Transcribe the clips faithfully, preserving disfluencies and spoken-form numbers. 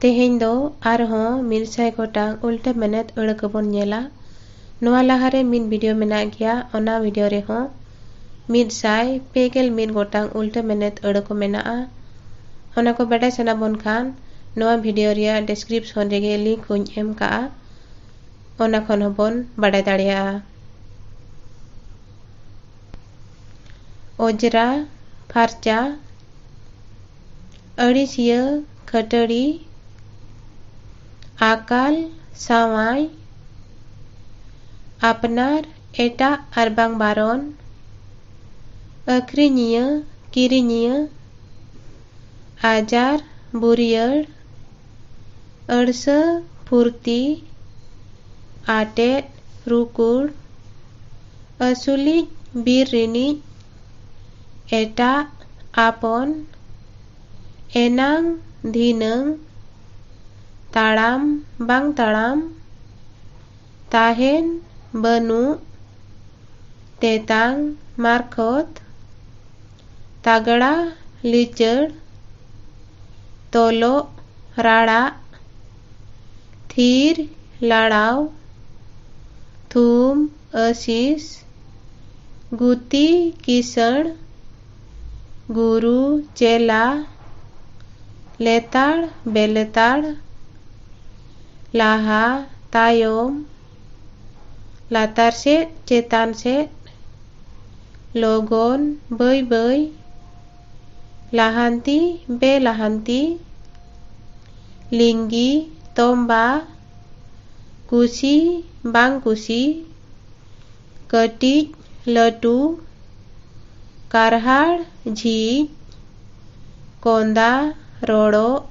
ᱛᱮᱦᱮᱧ ᱫᱚ ᱟᱨᱦᱚᱸ ᱢᱤᱫ ᱥᱟᱭ ᱜᱚᱴᱟᱝ ᱩᱞᱴᱟᱹ ᱢᱮᱱᱮᱛ ᱟᱹᱲᱟᱹ ᱠᱚᱵᱚᱱ ᱧᱮᱞᱟ᱾ ᱱᱚᱣᱟ ᱞᱟᱦᱟᱨᱮ ᱢᱤᱫ ᱵᱷᱤᱰᱤᱭᱳ ᱢᱮᱱᱟᱜ ᱜᱮᱭᱟ, ᱚᱱᱟ ᱵᱷᱤᱰᱤᱭᱳ ᱨᱮᱦᱚᱸ ᱢᱤᱫ ᱥᱟᱭ ᱯᱮ ᱜᱮᱞ ᱢᱤᱫ ᱜᱚᱴᱟᱝ ᱩᱞᱴᱟᱹ ᱢᱮᱱᱮᱛ ᱟᱹᱲᱟᱹ ᱠᱚ ᱢᱮᱱᱟᱜᱼᱟ᱾ ᱚᱱᱟ ᱠᱚ ᱵᱟᱰᱟᱭ ᱥᱟᱱᱟ ᱵᱚᱱ ᱠᱷᱟᱱ, ᱱᱚᱣᱟ ᱵᱷᱤᱰᱤᱭᱳ ᱨᱮᱭᱟᱜ ᱰᱤᱥᱠᱨᱤᱯᱥᱚᱱ ᱨᱮᱜᱮ ᱞᱤᱝᱠ ᱦᱚᱸᱧ ᱮᱢ ᱠᱟᱜᱼᱟ, ᱚᱱᱟ ᱠᱷᱚᱱ ᱦᱚᱸᱵᱚᱱ ᱵᱟᱰᱟᱭ ᱫᱟᱲᱮᱭᱟᱜᱼᱟ᱾ ᱚᱡᱽᱨᱟ, ᱯᱷᱟᱨᱪᱟ, ᱟᱹᱲᱤᱥᱤᱭᱟᱹ, ᱠᱷᱟᱹᱴᱟᱹᱲᱤ, ᱟᱠᱟᱞ, ᱥᱟᱶᱟᱭ, ᱟᱯᱱᱟᱨ, ᱮᱴᱟᱜ ᱟᱨ ᱵᱟᱝ ᱵᱟᱨᱚᱱ, ᱟᱹᱠᱷᱨᱤᱧᱤᱭᱟᱹ, ᱠᱤᱨᱤᱧᱤᱭᱟᱹ, ᱟᱡᱟᱨ, ᱵᱩᱨᱭᱟᱹᱲ, ᱟᱹᱲᱥᱟᱹ, ᱯᱷᱩᱨᱛᱤ, ᱟᱴᱮᱫ, ᱨᱩᱠᱩᱲ, ᱟᱹᱥᱩᱞᱤᱡ, ᱵᱤᱨ ᱨᱤᱱᱤᱡ, ᱮᱴᱟᱜ, ᱟᱯᱚᱱ, ᱮᱱᱟᱝ, ᱫᱷᱤᱱᱟᱹᱝ, ᱛᱟᱲᱟᱢ, ᱵᱟᱝ ᱛᱟᱲᱟᱢ, ᱛᱟᱦᱮᱱ, ᱵᱟᱹᱱᱩᱜ, ᱛᱮᱛᱟᱝ, ᱢᱟᱨᱠᱷᱚᱛ, ᱛᱟᱜᱽᱲᱟ, ᱞᱤᱪᱟᱹᱲ, ᱛᱚᱞᱚᱜ, ᱨᱟᱲᱟᱜ, ᱛᱷᱤᱨ, ᱞᱟᱲᱟᱣ, ᱛᱷᱩᱢ, ᱟᱹᱥᱤᱥ, ᱜᱩᱛᱤ, ᱠᱤᱥᱟᱹᱬ, ᱜᱩᱨᱩ, ᱪᱮᱞᱟ, ᱞᱮᱛᱟᱲ, ᱵᱮᱞᱮᱛᱟᱲ, ᱞᱟᱦᱟ, ᱛᱟᱭᱚᱢ, ᱞᱟᱛᱟᱨ ᱥᱮᱫ, ᱪᱮᱛᱟᱱ ᱥᱮᱫ, ᱞᱚᱜᱚᱱ, ᱵᱟᱹᱭ ᱵᱟᱹᱭ, ᱞᱟᱦᱟᱱᱛᱤ, ᱵᱮᱞᱟᱦᱟᱱᱛᱤ, ᱞᱤᱝᱜᱤ, ᱛᱚᱢᱵᱟ, ᱠᱩᱥᱤ, ᱵᱟᱝ ᱠᱩᱥᱤ, ᱠᱟᱹᱴᱤᱡ, ᱞᱟᱹᱴᱩ, ᱠᱟᱨᱦᱟᱲ, ᱡᱷᱤᱡ, ᱠᱚᱸᱫᱟ, ᱨᱚᱲᱚᱜ,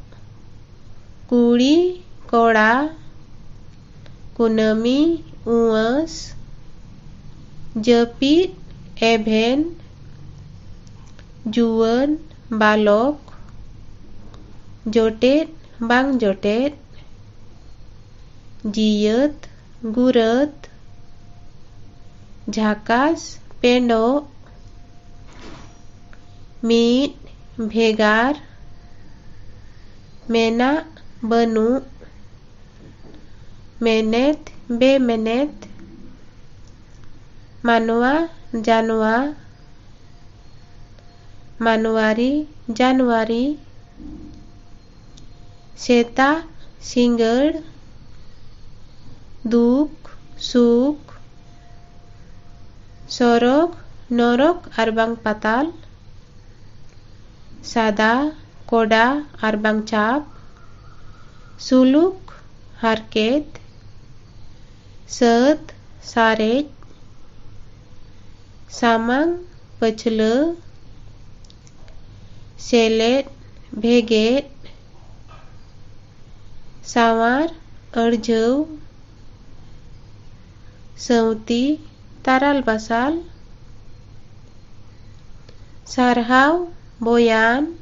ᱠᱩᱲᱤ, ᱠᱚᱲᱟ, ᱠᱩᱱᱟᱹᱢᱤ, ᱩᱣᱟᱹᱥ, ᱡᱟᱹᱯᱤᱫ, ᱮᱵᱷᱮᱱ, ᱡᱩᱣᱟᱹᱱ, ᱵᱟᱞᱚᱠ, ᱡᱚᱴᱮᱫ, ᱵᱟᱝ ᱡᱚᱴᱮᱫ, ᱡᱤᱭᱟᱹᱛ, ᱜᱩᱨᱟᱹᱛ, ᱡᱷᱟᱠᱟᱥ, ᱯᱮᱸᱰᱚᱜ, ᱢᱤᱫ, ᱵᱷᱮᱜᱟᱨ, ᱢᱮᱱᱟᱜ, ᱵᱟᱹᱱᱩᱜ, ᱢᱮᱱᱮᱛ, ᱵᱮᱢᱮᱱᱮᱛ, ᱢᱟᱱᱣᱟ, ᱡᱟᱱᱣᱟ, ᱢᱟᱱᱣᱟᱨᱤ, ᱡᱟᱱᱣᱟᱨᱤ, ᱥᱮᱛᱟᱜ, ᱥᱤᱸᱜᱟᱹᱲ, ᱫᱩᱠ, ᱥᱩᱠ, ᱥᱚᱨᱚᱜᱽ, ᱱᱚᱨᱚᱠ ᱟᱨ ᱵᱟᱝ ᱯᱟᱛᱟᱞ, ᱥᱟᱫᱟ, ᱠᱚᱰᱟ ᱟᱨ ᱵᱟᱝ ᱪᱷᱟᱯ, ᱥᱩᱞᱩᱠ, ᱦᱟᱨᱠᱮᱛ, ᱥᱟᱹᱛ, ᱥᱟᱨᱮᱡ, ᱥᱟᱢᱟᱝ, ᱯᱟᱹᱪᱷᱞᱟᱹ, ᱥᱮᱞᱮᱫ, ᱵᱷᱮᱜᱮᱫ, ᱥᱟᱶᱟᱨ, ᱟᱹᱲᱡᱷᱟᱹᱣ, ᱥᱟᱹᱣᱛᱤ, ᱛᱟᱨᱟᱞ ᱵᱟᱥᱟᱞ, ᱥᱟᱨᱦᱟᱣ, ᱵᱚᱭᱟᱱ,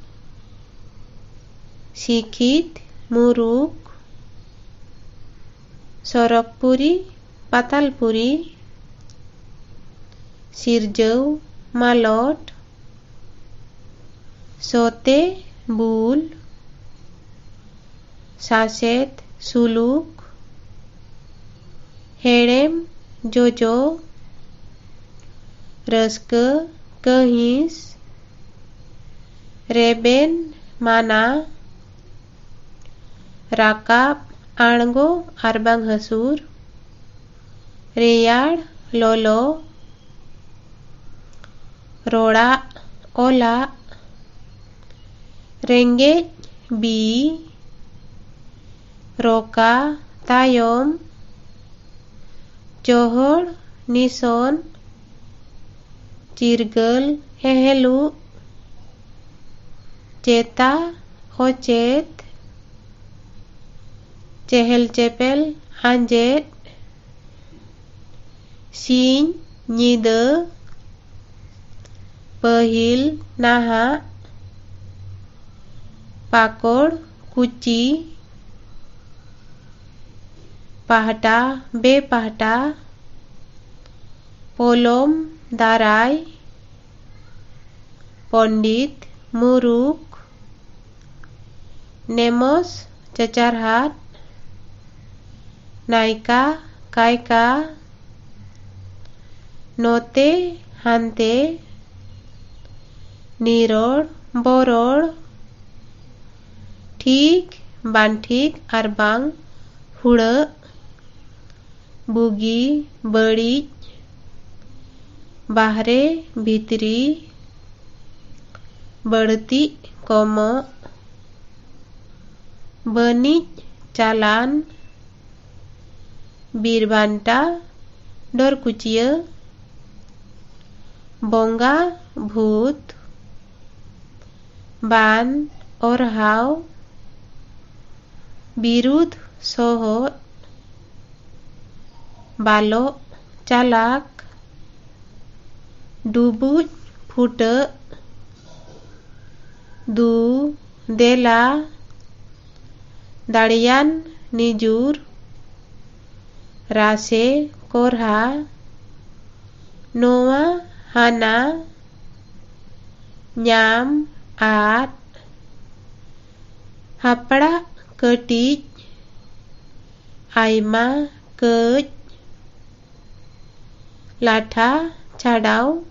ᱥᱤᱠᱷᱤᱛ, ᱢᱩᱨᱩᱠ, ᱥᱚᱨᱚᱜᱽᱯᱩᱨᱤ, ᱯᱟᱛᱟᱞᱯᱩᱨᱤ, ᱥᱤᱨᱡᱟᱹᱣ, ᱢᱟᱞᱚᱴ, ᱥᱚᱛᱮ, ᱵᱩᱞ, ᱥᱟᱥᱮᱛ, ᱥᱩᱞᱩᱠ, ᱦᱮᱲᱮᱢ, ᱡᱚᱡᱚ, ᱨᱟᱹᱥᱠᱟᱹ, ᱠᱟᱹᱦᱤᱥ, ᱨᱮᱵᱮᱱ, ᱢᱟᱱᱟ, ᱨᱟᱠᱟᱵ, ᱟᱬᱜᱚ ᱟᱨ ᱵᱟᱝ ᱦᱟᱹᱥᱩᱨ, ᱨᱮᱭᱟᱲ, ᱞᱚᱞᱚ, ᱨᱚᱲᱟᱜ, ᱚᱞᱟᱜ, ᱨᱮᱸᱜᱮᱡ, ᱵᱤ, ᱨᱚᱠᱟ, ᱛᱟᱭᱚᱢ, ᱡᱚᱦᱚᱲ, ᱱᱤᱥᱚᱱ, ᱪᱤᱨᱜᱟᱹᱞ, ᱦᱮᱦᱮᱞᱩᱜ, ᱪᱮᱛᱟ, ᱚᱪᱮᱛ, ᱪᱮᱦᱮᱞ ᱪᱮᱯᱮᱞ, ᱟᱸᱡᱮᱫ, ᱥᱤᱧ, ᱧᱤᱫᱟᱹ, ᱯᱟᱹᱦᱤᱞ, ᱱᱟᱦᱟᱜ, ᱯᱟᱠᱚᱲ, ᱠᱩᱪᱤ, ᱯᱟᱦᱴᱟ, ᱵᱮᱯᱟᱦᱴᱟ, ᱯᱚᱞᱚᱢ, ᱫᱟᱨᱟᱭ, ᱯᱚᱱᱰᱤᱛ, ᱢᱩᱨᱩᱠ, ᱱᱮᱢᱚᱥ, ᱪᱟᱪᱟᱨᱦᱟᱫ, ᱱᱟᱭᱠᱟ, ᱠᱟᱭᱠᱟ, ᱱᱚᱛᱮ, ᱦᱟᱱᱛᱮ, ᱱᱤᱨᱚᱲ, ᱵᱚᱨᱚᱲ, ᱴᱷᱤᱠ, ᱵᱟᱝ ᱴᱷᱤᱠ ᱟᱨ ᱵᱟᱝ ᱦᱩᱲᱟᱹᱜ, ᱵᱩᱜᱤ, ᱵᱟᱹᱲᱤᱡ, ᱵᱟᱦᱨᱮ, ᱵᱷᱤᱛᱨᱤ, ᱵᱟᱹᱲᱛᱤᱜ, ᱠᱚᱢᱚᱜ, ᱵᱟᱹᱱᱤᱡ, ᱪᱟᱞᱟᱱ, ᱵᱤᱨ ᱵᱟᱱᱴᱟ, ᱰᱚᱨ ᱠᱩᱪᱤᱭᱟᱹ, ᱵᱚᱸᱜᱟ, ᱵᱷᱩᱛ, ᱵᱟᱱ, ᱚᱨᱦᱟᱣ, ᱵᱤᱨᱩᱫᱷ, ᱥᱚᱦᱚᱫ, ᱵᱟᱞᱚᱜ, ᱪᱟᱞᱟᱠ, ᱰᱩᱵᱩᱡ, ᱯᱷᱩᱴᱟᱹᱜ, ᱫᱩ, ᱫᱮᱞᱟ, ᱫᱟᱲᱮᱭᱟᱱ, ᱱᱤᱡᱩᱨ, ᱨᱟᱥᱮ, ᱠᱚᱨᱦᱟ, ᱱᱚᱣᱟ, ᱦᱟᱱᱟ, ᱧᱟᱢ, ᱟᱫ, ᱦᱟᱯᱲᱟᱜ, ᱠᱟᱹᱴᱤᱡ, ᱟᱭᱢᱟ, ᱠᱟᱹᱡ, ᱞᱟᱴᱷᱟ, ᱪᱷᱟᱰᱟᱣ,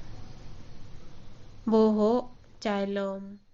ᱵᱚᱦᱚᱜ, ᱪᱟᱭᱞᱚᱢ᱾